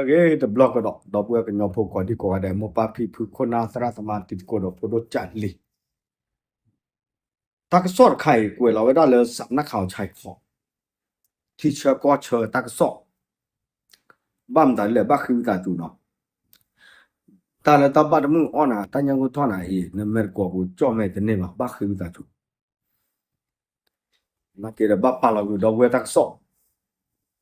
ကဲတဘျီကဒီး ဒီပုၢ်ဝဲၢ်ကညီဖိကိးဒံကိးဂၤဒဲး မိၢ်ပၢ်ဖံဖုခိၣ်နၢ်သရၣ်သမါတံၤသကိးဒီးဖိဒိၣ်ကၢ်လံၤ တၢ်ကစီၣ်တခါအံၤ ကွဲးလီၤဝဲဒၣ်လၢစးနၢ်ခးအီၤဆဲးခီး ထံဆၢကီၢ်ဆၢတၢ်ကစီၣ် ဘၣ်မတၤလဲၣ် ဘၣ်ဃ့ဝံသးစူၤနီၤ တၢ်လၢတၢ်ဘၣ်တမုာ်အီၣ်နၤ တၢ်ညၣ်ဂိၢ်ထီၣ်နၤအံၤ နမဲာ်တကိးပူၤကၠီၣ်မဲာ်တန့ၢ်ဘၣ် ဘၣ်ဃ့ဝံသးစူၤ နာ်က့ဒီးဘၣ်ပာ်လီၤကွံာ်ဒီပုၢ်ဝဲၢ်တၢ်ကစီၣ်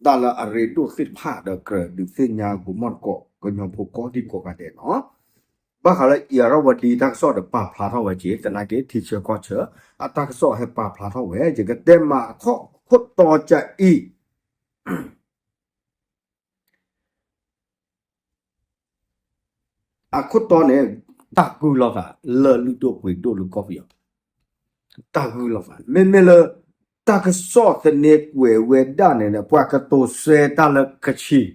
တၢ်လၢအရ့ဒိၣ်သ့ၣ်တဖၣ်ဒီးကြၢးဒုးသ့ၣ်ညါကမီၣ်တကိး ကညီဖိကိးဒံကိးဂၤဒဲးနီၤ ဘၣ်ဃးလၢအံၤရဝဒံတၢ်ကစီၣ်ဒီးပာ်ဖျါထီၣ်ဝဲက့ၤ သနာ်က့ထံဆၢကီၢ်ဆၢ အတၢ်ကစီၣ်ဟဲပာ်ဖျါထီၣ်ဝဲ ယကတဲမးအခိၣ်တီကအံၤ အခိၣ်တီန့ၣ် တၢ်ဂုာ်လီၤသး လၢလုၢ်ဒိၣ်ပှ့ၤဒိၣ်လၢကီၢ်ပယီၤ တၢ်ဂုာ်လီၤသး မ့မ့ၢ်လၢ တၢ်ကစီၣ်သန့ကွဲးဝဲဒၣ်န့ၣ် ပှၤကတိၤဆၢတၢ်လၢကချ့ၣ်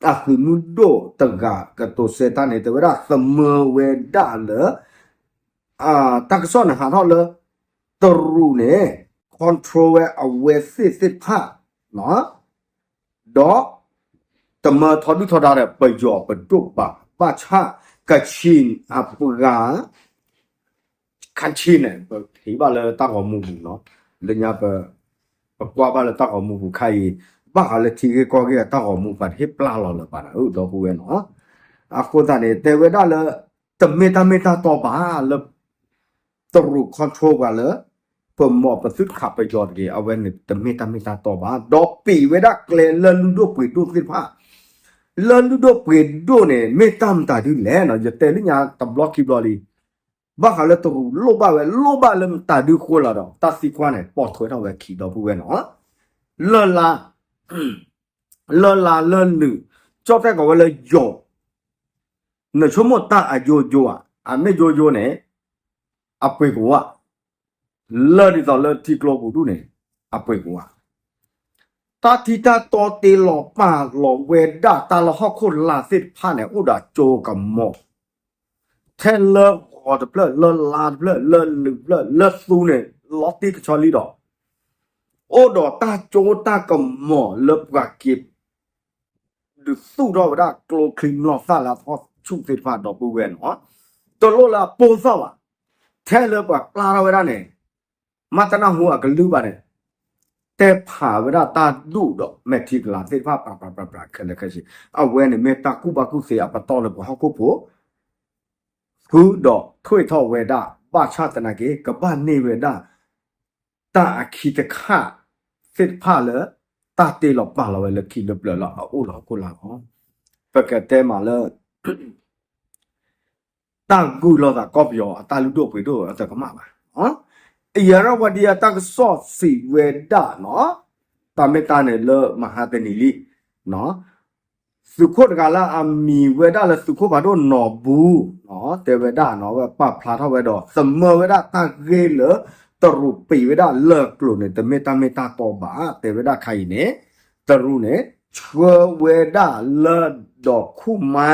အသုးမုၢ်ဒိၣ်တဂၤကတိၤဆၢတၢ်န့ၣ် တဲဝဲဒၣ်သမၢဝဲဒၣ်လၢ တၢ်ကစီၣ်န့ၣ်ဟးထီၣ်လၢ တရူးန့ၣ် control ဝဲအဝဲသ့ၣ်သ့ၣ်တဖၣ် ဒီး တမၢထီဒုၣ်ထီဒါဒီးပယီၤပဒိၣ်ဘၣ် ဘၣ်ဆၣ်ကချ့ၣ်အပှၤ ခါဆ့ၣ်န့ၣ် ပဟ့ၣ်ဘၣ်လၢတၢ်ဂီၤမူပူၤနီၤ လၢညါပ ပကွၢ်ဘၣ်လၢတၢ်ဂီၤမူပူၤခါအံၤ ဘၣ်ဃးလၢထံဂ့ၢ်ကီၢ်ဂ့ၢ်အတၢ်ဂီၤမူပှၤတဟ့ၣ်ပျၢ်လီၤလၢၤဘၣ်နၤဧၢ ဒီပုၢ်ဝဲၢ်နီၤ အဃိသတးန့ၣ် တဲဝဲဒၣ်လၢ တမ့ၢ်တၢ်မ့ၢ်တၢ်တီဘၣ်လၢ တရူး control ပှၤလၢ ပမိၢ်ပသုတခးပယီၤတဂ့ၤ အဝဲန့ၣ်တမ့ၢ်တၢ်မ့ၢ်တၢ်တီဘၣ် ဒီးပံးဝဲဒၣ်ကျဲလၢလုၢ်ဒိၣ်ပှ့ၤဒိၣ်သ့ၣ်တဖၣ် လၢလုၢ်ဒိၣ်ပှ့ၤဒိၣ်န့ၣ် မ့ၢ်တၢ်မတၤဒုလဲၣ်နီၤ ယတဲလၢညါတဘျီခံဘျီလံ ဘၣ်ဃးလၢတရူးလိၣ်ဘၣ်ဝဲ လိၣ်ဘၣ်လၢမတၤဒုဃိလီၤဒီး တၢ်သံကွၢ်န့ၣ် ပိာ်ထွဲထီၣ်ဝဲခံဒီပုၢ်ဝဲၢ်နီၤ လၢ်လၢ် လၢ်လၢ်လၢ်လုၢ် ကၠီၣ်တဲၣ်ကိးဝဲလၢယိၤ နဆိကမိၣ်တၢ်အယိယိဧါ အမ့ၢ်ယိယိန့ၣ် အပှ့ၤကဝါ လၢဒ်သိးလၢထံကျိပူၤဒူၣ်န့ၣ် အပှ့ၤကဝါ တၢ်ထံတၢ်တီတ့လီၤပာ်လီၤဝဲဒၣ်တၢ်လၢဟီၣ်ခိၣ်လာ်သ့ၣ်တဖၣ်န့ၣ် အိၣ်ဒီးကၠိကမီၤ ထဲလၢဂီၤတဖျၢၣ် လၢလါတဖျၢၣ် လၢလုၢ်တဖျၢၣ် လၢသူန့ၣ် လီၤတံၢ်ကဆီလံဒီး အိၣ်ဒီးတၢ်ကၠိတၢ်ကမီၤလၢပှၤက့ၤ ဒုးသူၣ်ထီၣ်ဝဲဒၣ်ကျိချံမျိာ်သၣ်လၢအသီဆူၣ်သ့ၣ်တဖၣ်ဒီပုၢ်ဝဲၢ်နီၤ တလိၣ်လၢအပိၢ်သီၣ်ဘၣ် ထဲလၢပှၤပျၢ်ထီၣ်ဝဲဒၣ်န့ၣ် မ့ၢ်တနၢ်ဟူအကလုၢ်ဘၣ်န့ၣ် တဲဖးဝဲဒၣ်တၢ်ဒူၣ်ဒီးမဲာ်ထံကလၤသ့ၣ်တဖၣ် ပြးပြးပြးပြးခဲလၢာ်ခဲဆ့ အဝဲန့ၣ်မ့ၢ်တၢ်ကူၣ်ဘၣ်ကူၣ်သ့အပတီၢ်လၢပှၤဟီၣ်ခိၣ်ဖိ ဃုာ်ဒီးထွဲထီၣ်ဝဲဒၣ် ဘၣ်ဆၣ်သနာ်က့ ကဘၣ်န့ၢ်ဝဲဒၣ် တၢ်အခံတခါသ့ၣ်တဖၣ်လၢ တၢ်တ့လီၤပာ်လီၤဝဲလၢခံလၢပျၢၤလၢအအိၣ်လၢဟီၣ်ခိၣ်လာ်လီၤ. ပကတဲမးလၢ တၢ်ဂုာ်လီၤသးကီၢ်ပယီၤအတၢ်လုၢ်ဒိၣ်ပှ့ၤဒိၣ်အတကမၣ်ဘၣ်. အံၤရဝဒံအတၢ်ကစီၣ်စံးဝဲဒၣ် တၢ်မ့ၢ်တၢ်န့ၣ်လၢမဟါတနံၤလံ သုးခိၣ်တဂၤလၢအမံၤဝဲဒၣ်လၢသုးခိၣ်ဖးဒိၣ်နီၢ်ဘူး တဲဝဲဒၣ်နီၢ် ဝဲပာ်ဖျါထီၣ်ဝဲဒီး သမၢဝဲဒၣ်တၢ်ဂ့ၢ်လၢ တရူးပံးဝဲဒၣ်လၢၢ်ကျိၤန့ၣ် တမ့ၢ်တၢ်မ့ၢ်တၢ်တီဘၣ် တဲဝဲဒၣ်ခါအံၤန့ၣ် တရူးန့ၣ် ဆှၢဝဲဒၣ်လၢဒီးခူၣ်မါ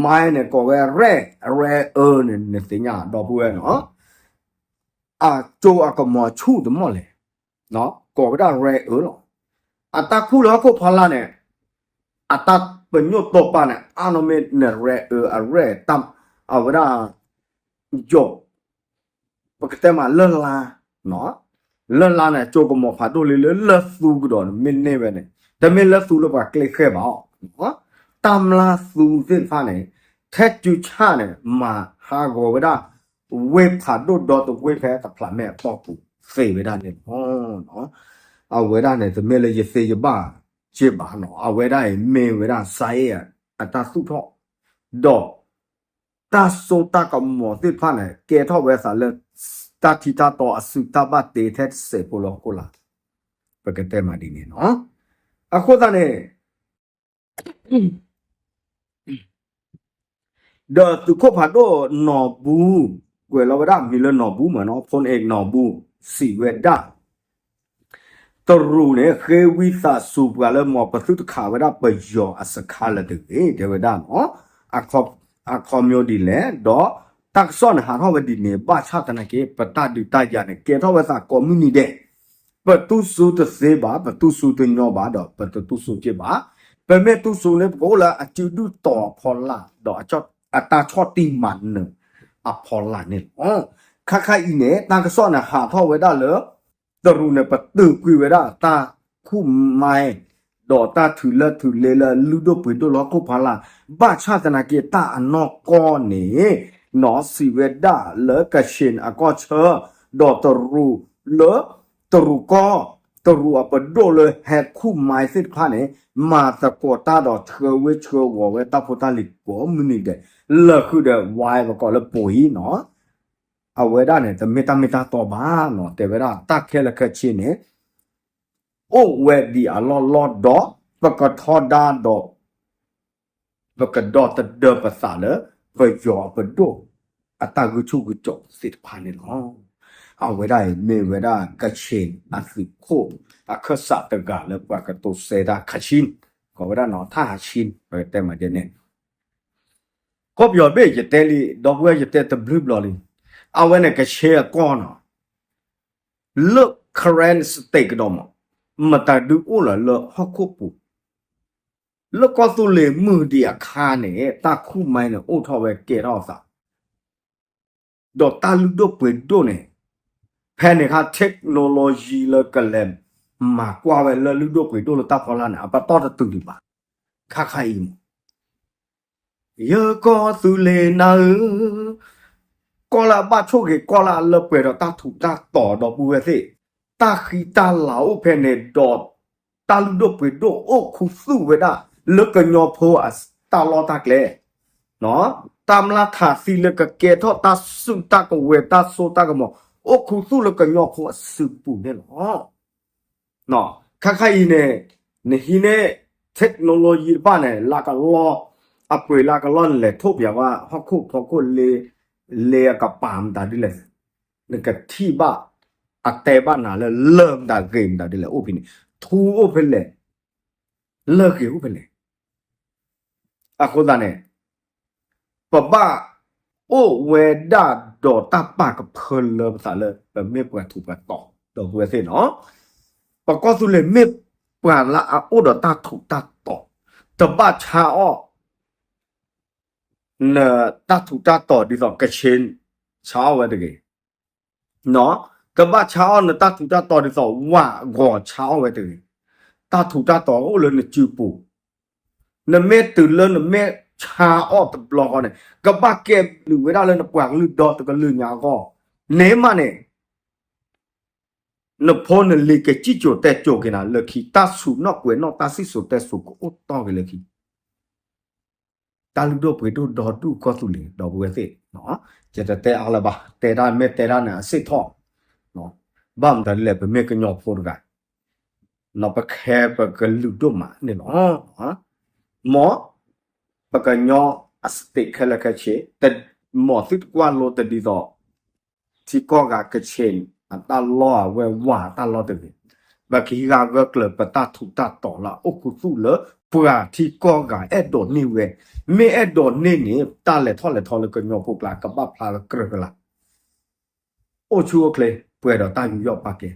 မါန့ၣ်ကိးဝဲ ရဲၣ် ရဲၣ်အၢန့ၣ် နသ့ၣ်ညါဒီပုၢ်ဝဲၢ်နီၢ် အကၠိအကမီၤဆူၣ်တမီၢ်လဲၣ် ကိးဝဲဒၣ်ရဲၣ်အၢလီၤ. အတၢ်ခူၣ်လၢဟီၣ်ခိၣ်ဖီလာ်န့ၣ် အတၢ်ပညိၣ်တီပာ်န့ၣ် အါနီၢ်မ့ၢ်နရဲၣ်အၢအရဲၣ်တၢ် အဝဲဒၣ် ယိၤ ပကတဲမးလၢၢ်လါ လၢၢ်လါန့ၣ် ကၠိကမီၤဖးဒိၣ်လံလၢလၢၢ်သူကဒီးန့ၣ် မ့ၢ်န့ၢ်ဝဲန့ၣ် တမ့ၢ်လၢၢ်သူလၢပှၤကျဲဃဲဘၣ်အီၤ တၢ်မျၢ်သူသ့ၣ်တဖၣ်န့ၣ် ထဲတုၤဆၣ်န့ၣ် မၤဟးဂီၤဝဲဒၣ် ဝ့ၢ်ဖးဒိၣ်ဒီတဝ့ၢ်ဖဲတဖျးမဲာ်အတီၢ်ပူၤ သ့ဝဲဒၣ်န့ၣ်လီၤ. အဝဲဒၣ်န့ၣ် တမ့ၢ်လၢယသ့ယဘၣ်က့ဘၣ်နီၢ် အဝဲဒၣ်အံၤမ့ၢ်ဝဲဒၣ် စါအ့ၣ် အတၢ်သူၣ်ထီၣ် ဒီး တၢ်စိတၢ်ကမီၤသ့ၣ်တဖၣ်န့ၣ် ကဲထီၣ်ဝဲသးလၢ တၢ်ထံတၢ်တီအစုတၢ်ဘၣ်တ့ထဲတစဲးဖိလၢဟီၣ်ခိၣ်လာ် ပကတဲမးဒ်န့ၣ်နီၢ်. အဃိသတးန့ၣ် ဒီးသုးခိၣ်ဖးဒိၣ်နီၢ်ဘူး ကွဲးလီၤဝဲဒၣ်မံၤလၢနီၢ်ဘူးမးနီၢ် ဖိန့ၣ်နီၢ်ဘူး စံးဝဲဒၣ် တရူးန့ၣ် ဃ့ဝံသးစူၤပှၤလၢ မ်ပသုတခးဝဲဒၣ်ပယီၤအစခါလၢၤတဂ့ၤ တဲဝဲဒၣ်နီၢ် အခီပညီဒ်လဲၣ် ဒီးတၢ်ကစီၣ်န့ၣ်ဟးထီၣ်ဝဲဒ်န့ၣ် ဘၣ်ဆၣ်သနာ်က့ ပတၢ်ဒုးတၢ်ယၤန့ၣ် ကဲထီၣ်ဝဲသးကိးမုၢ်နံၤဒဲး ပတူၢ်ဆူတသ့ဘၣ် ပတူၢ်ဆူတညီဘၣ်ဒီး ပတတူၢ်ဆူက့ဘၣ် ပမ့ၢ်တူၢ်စိန့ၣ် ပကအိၣ်လၢအစုဒုၣ်တီၤအဖီလာ် ဒီးအတၢ်ဆီၣ်တံၢ်မၤနၢၤအဖီလာ်န့ၣ်လီၤ. ခါခါအံၤန့ၣ် တၢ်ကစီၣ်န့ၣ်ဟးထီၣ်ဝဲဒၣ်လၢ တရူးန့ၣ် ပတုာ်ကွံာ်ဝဲဒၣ်တၢ်ခူၣ်မါ ဒီးတၢ်ထုးလၢထုးလ့လၢလုၢ်ဒိၣ်ပှ့ၤဒိၣ်လၢဟီၣ်ခိၣ်ဖီလာ်, ဘၣ်ဆၣ်သနာ်က့တၢ်အနီၢ်ကီၢ်န့ၣ် နီၢ်စံးဝဲဒၣ်လၢကဆ့ၣ်အကီၢ်ဆၢ ဒီးတရူးလၢ တရူးကီၢ် တရူးအပဒိၣ်လၢဟဲခူၣ်မါသ့ၣ်တဖၣ်န့ၣ် မၤသကိးတၢ်ဒီးဆှၢဝ့ဆှၢဝီၤဝဲတၢ်ဖိတၢ်လံၤကိးမုၢ်နံၤဒဲး လၢာ်ဃုာ်ဒီးဝါပကိးလၢပှိၤအံၤနီၤ အဝဲဒၣ်န့ၣ် တမ့ၢ်တၢ်မ့ၢ်တၢ်တီဘၣ်နီၤ တဲဝဲဒၣ်တၢ်ခဲလၢာ်ခဲဆ့န့ၣ် အိၣ်ဝဲဒံးအလီၢ်လီၢ်ဒီး ပကထီဒါဒီး ပကဒီသဒၢပသးလၢ ပယီၤအပဒိၣ် အတၢ်ဂုာ်ဆူၣ်ဂုာ်ကၠီသ့ၣ်တဖၣ်န့ၣ်လီၤ. အဝဲဒၣ်အံၤမ့ၢ်ဝဲဒၣ်ကဆ့ၣ်အသုးခိၣ် အခၢၣ်စးတဂၤလၢပှၤကတိၤစဲဒၣ်ခးဆံ ကိးဝဲဒၣ်နီၤ ထၣ်ဟးဆံ ပကတဲမးဒ်န့ၣ် ကီၢ်ပယီၤဘ့ၣ်ယတဲလံ ဒီပုၢ်ဝဲၢ်ယတဲတဘျုးဘျီလံ အဝဲန့ၣ်ကဆ့ၣ်အကီၢ်နီၤ လၢ Karen State ကဒီးမး မတၤဒုးအိၣ်လၢၤလၢဟီၣ်ခိၣ်ပူၤ လၢကီၢ်သူလ့ၤမုၢ်ဒံးအခါန့ၣ် တၢ်ခူၣ်မါန့ၣ် အိၣ်ထီၣ်ဝဲကဲထီၣ်အသး ဒီးတၢ်လုၢ်ဒိၣ်ပှ့ၤဒိၣ်န့ၣ် ဖဲန့ၣ်အခါ technology လၢကလဲၤမၤကွၢ်ဝဲလၢလုၢ်ဒိၣ်ပှ့ၤဒိၣ်လၢတၢ်ဖီလာ်န့ၣ် အပတီၢ်တတုၤဒံးဘၣ် ခါခါအံၤမး ယကီၢ်သူလ့ၤနၤဧၢ, ကီၢ်လၢအဘၣ်ဆိၣ်ဂ့ၤကီၢ်လၢအလၢပှဲၤဒီးတၢ်ထူးတၢ်တီၤဒီပုၢ်ဝဲၢ်သ့ၣ်, တၢ်ဃံတၢ်လၤအိၣ်ဖဲန့ၣ်ဒီး တၢ်လုၢ်ဒိၣ်ပှ့ၤဒိၣ်အိၣ်ခူသူၣ်ဝဲဒၣ် လၢကညီဖိအတၢ်လီၢ်တၢ်ကျဲ, တၢ်မျၢ်ထးသံလၢကကဲထီၣ်တၢ်စုၣ်တၢ်ကဝဲၤတၢ်စိတၢ်ကမီၤ အိၣ်ခူသူၣ်လၢကညီဖိအစုပူၤန့ၣ်လီၤ. ခါခါအံၤန့ၣ် နဟံးန့ၢ် technology တဖၣ်န့ၣ် လၢကလီၢ် အပှ့ၤလၢကလီၢ် နလဲၤထိၣ်ပၠးဝဲ ဟီၣ်ခိၣ်ဖီခိၣ်လ့ လ့အကပၤမတၤဒ်လဲၣ်, နကထံၣ်ဘၣ် အတဲဘၣ်နၤလၢလၢၢ်မတၤဂ့ၤမတၤဒ်လဲၣ်အိၣ်ဖဲန့ၣ်, ထူအိၣ်ဖဲလဲၣ်, လၢၢ်ဂ့ၤအိၣ်ဖဲလဲၣ် အဃိသတးန့ၣ် ပဘၣ်အိၣ်ဝဲဒၣ်ဒီးတၢ်ပာ်ကဖၢလၢပသးလၢ ပမ့ၢ်ပှၤထူးပှၤတီၤ ဒီပုၢ်ဝဲၢ်သ့ၣ်နီၤ, ပကီၢ်သူလ့ၤမ့ၢ်ပှၤလၢအအိၣ်ဒီးတၢ်ထူးတၢ်တီၤ, တဘၣ်ဆါအီၣ် နတၢ်ထူးတၢ်တီၤဒ်သိးကဆ့ၣ်ဆါအီၣ်ဝဲတဂ့ၤ တဘၣ်ဆါအီၣ်နတၢ်ထူးတၢ်တီၤဒ်သိးဝၣ်ဂီၤဆါအီၣ်ဝဲတဂ့ၤ, တၢ်ထူးတၢ်တီၤအိၣ်လၢနစုပူၤ, နမ့ၢ်တုၤလၢနမ့ၢ်ဆါအီၣ်တဘျီဃီန့ၣ် ကဘၣ်ကဲဘျုးဝဲဒၣ်လၢနပှၤကလုာ်ဒီတကလုာ်ညါအဂီၢ်, န့ၣ်မးန့ၣ် နဖိနလံၤကစံၣ်စိၤတဲစိၤက့ၤနၤလၢခံ တၢ်ဆူၣ်နီၣ်ကွဲးနီၣ်တၢ်စံၣ်စိၤတဲစိၤကအိၣ်တီၢ်က့ၤလၢခံ တၢ်လုၢ်ဒိၣ်ပှ့ၤဒိၣ်ဒီဒူၣ်ကီၢ်သူလ့ၤ ဒီပုၢ်ဝဲၢ်သ့ၣ်, ယတတဲအါလၢၤဘၣ်, တဲဒၣ်မ့ၢ်တဲဒၣ်န့ၣ်အစ့ၣ်ထီၣ်, ဘၣ်မတၤဒ်လဲၣ် ပမ့ၢ်ကညီဖိတဂၤ, ပခဲပကလုာ်ဒိၣ်မးန့ၣ်လီၤ. မ်ပကညီအ state ခဲလၢာ်ခဲဆ့, မ်သုတကွၢ်လိတဒ်သိး ထံကီၢ်ဂၤကဆ့ၣ်အတၢ်လီၢ် အဝဲဝၣ်အတၢ်လီၢ်တဂ့ၤ, ပကဟံးဂၤဂၢၢ်ကျၢၤပတၢ်ထူးတၢ်တီၤလၢအအိၣ်ခူသူၣ်လၢ ပှၤထံကီၢ်ဂၤအဲၣ်ဒိးန့ၢ်ဝဲ, မ့ၢ်အဲၣ်ဒိးန့ၢ်န့ၣ် တၢ်လဲၤထီၣ်လဲၤထီလၢကညီဖိကျါ ကဘၣ်ဖျါလၢကြၢးကလာ် အိၣ်ဆူၣ်အိၣ်ချ့ ပှဲၤဒီးတၢ်ယူးယီၣ်ပာ်ကဲ